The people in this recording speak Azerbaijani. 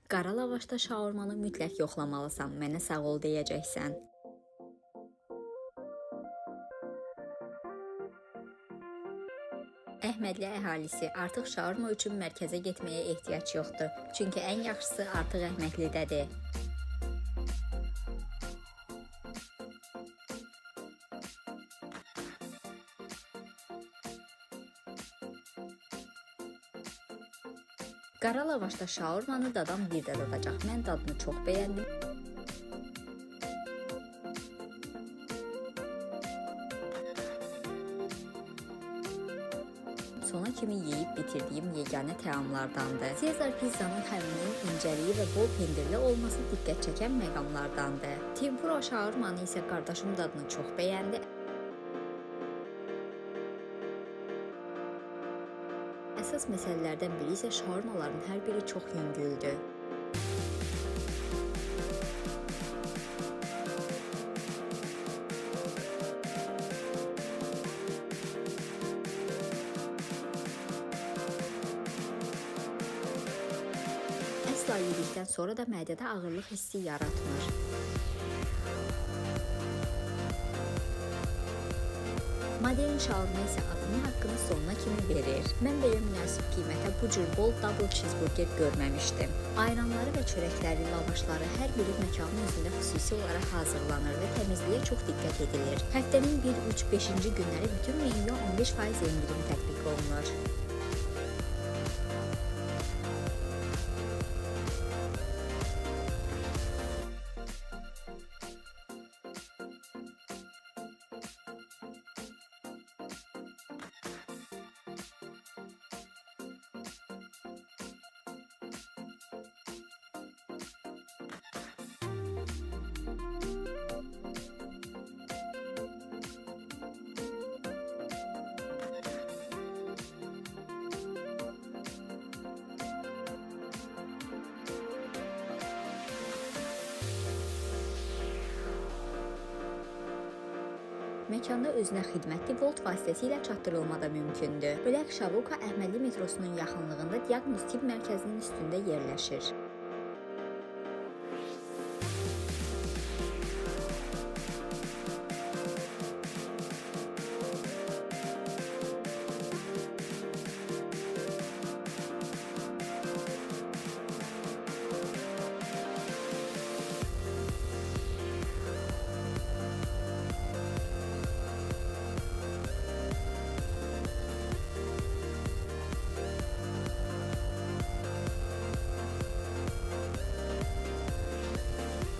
Qara lavaşda şaurmanı mütləq yoxlamalısan. Mənə sağ ol deyəcəksən. Əhmədli əhalisi, artıq şaurma üçün mərkəzə getməyə ehtiyac yoxdur. Çünki ən yaxşısı artıq Əhmədlidədir. Qara lavaşda şaurmanı dadan bir də dadacaq. Mən dadını çox bəyəndim. Sona kimi yeyib bitirdiyim yeganə təamlardandır. Sezar pizzanın xəmirinin incəliyi və bol pendirli olması diqqət çəkən məqamlardandır. Tempura şaurmanı isə qardaşım dadını çox bəyəndi. Əsas məsələlərdən biri isə şaurmaların hər biri çox yüngüldür. Əsla yedikdən sonra da mədədə ağırlıq hissi yaratmır. Modern şaurma isə adının haqqını sonuna kimi verir. Mən belə münasib qiymətə bu cür bol double cheeseburger görməmişdim. Ayranları və çörəkləri, lavaşları hər biri məkanın özündə xüsusi olaraq hazırlanır və təmizliyə çox diqqət edilir. Həftənin 1, 3, 5-ci günləri bütün menyuya 15% endirim tətbiq olunur. Məkanda özünə xidmətli Volt vasitəsilə çatdırılma da mümkündür. Black Şavuka Əhmədli metrosunun yaxınlığında Diaqnoz Tibb Mərkəzinin üstündə yerləşir.